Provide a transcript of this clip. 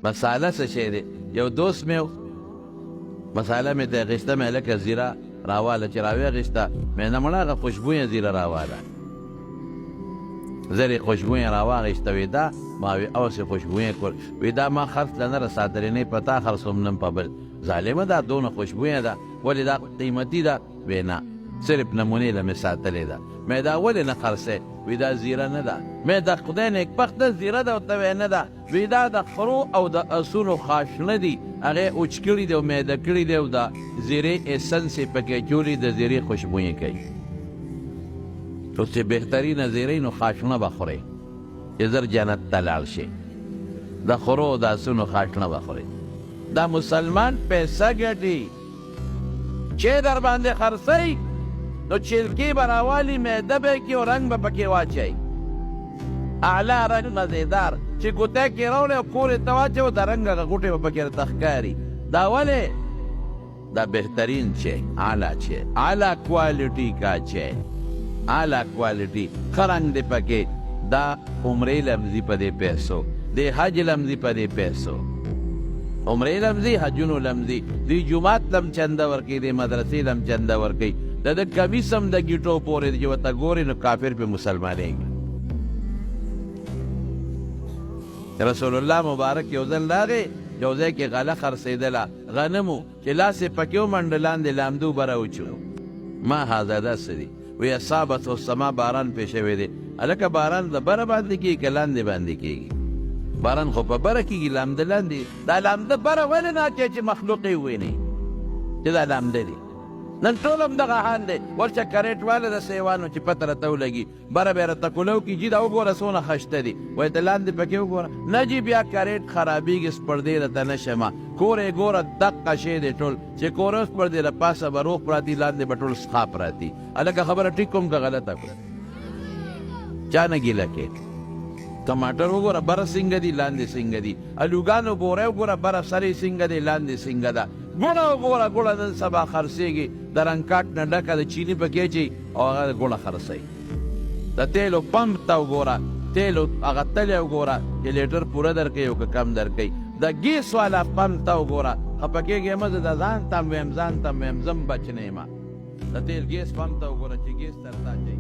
مساله څه شی دی؟ یو دوست مې مساله مې ته غشته، مې لکه زیره راواله، چې راوې غشته مې نه مړه هغه خوشبویه زیره راواله، زرې خوشبویه راواغېسته. وې دا ما وې اوسې خوشبویه کول. وې دا ما خرڅ له نه رساتلې، نه په تا خرڅوم نه په بل. ظالمه دا دونه خوشبویه ده، ولې دا قیمتي ده؟ وې نه، صرف نمونې له مې ساتلې ده. مې دا ولې نه خرڅې؟ وې دا زیره نه ده. مې د خدای نیکبخته زیره ده او ته وې نه ده. وی دا د خرو او د اسونو خاشڼه دي، هغه یې اوچ کړي دي او میده کړي دي او د زیرې ایسنس یې پکې اچولي، د زیرې خوشبویي کوي. اوس چې بهترینه زیره وي نو خاشڼه به خورې چې زر جنت ته لاړ شې، د خرو او د اسونو خاشڼه به خورې. دا مسلمان پیسه ګټي. چې در باندې خرڅوي نو چیلکې به راوالي، میده به یې کړي او رنګ به پکې واچوي، اعلی رنګ مزیدار چې ګوته کې راوړی او کور یې ته واچوه، د رنګ هغه غوټې به پکې راته ښکاري. دا ولې؟ دا بهترین چې اعلی، چې اعلی کوالټي کا، چې اعلی کوالټي ښه رنګ دی پکې. دا عمرې لمځي په دې پیسو، دې حج لمځي په دې پیسو، عمرې لمځي، حجونو لمځي، دې جومات لم چنده ورکوي، دې مدرسې لم چنده ورکوي. د ده کمیس هم د ګیټو پورې دی، چې ورته ګورې نو کافر پې مسلمانېږي. رسول الله مبارک یو ځل راغی، یو ځای کې غله خرڅېدله، غنمو، چې لاس یې پکې ومنډه، لاندې لامده اوبه راوچو. ما هذا، دا څه دي؟ وی اصابته السما، باران پې شوی دی. هلکه باران د بره باندې کېږي که لاندې باندې کېږي؟ باران خو په بره کېږي، لامده لاندې. دا لامده بره ولې نه اچوي چې مخلوق یې وویني چې دا لامده دي؟ نن ټول هم دغه حال دی. ورشه کریټ واله د سیوانو چې پته راته ولګي، بره به راته کولو کې جي دا وګوره څونه خشته دي، وایي ته لاندې پکې وګوره. نه جي، بیا کریټ خرابېږي، سپړدې راته نه شمه. کور یې ګوره دقه شی دی ټول، چې کور وسپړدې له پاسه به روغ پراته دي، لاندې به ټول سخا پراته دي. هلکه خبره ټیک کوم که غلطه کوم؟ چا نه ګیله کې. ټماټر وګوره بره څنګه دي، لاندې څنګه دي. الوګانو بوری وګوره، بره سر یې څنګه دی، لاندې څنګه ده. ګوړه وګوره، ګوړه نن سبا خرڅېږي، د رنګکاټ نه ډکه ده، چیني پکې اچوي او هغه ګوړه خرڅوي. د تیلو پمپ ته وګوره، تیلو هغه تلی وګوره چې لیټر پوره درکوي او که کم درکوي. د ګیس والا پمپ ته وګوره، خپه کېږې مه، زه د ځان ته هم ویم، ځان ته هم ویم، زه هم بچ نه یم. د تیل ګیس پمپ ته وګوره چې ګیس درته اچوي.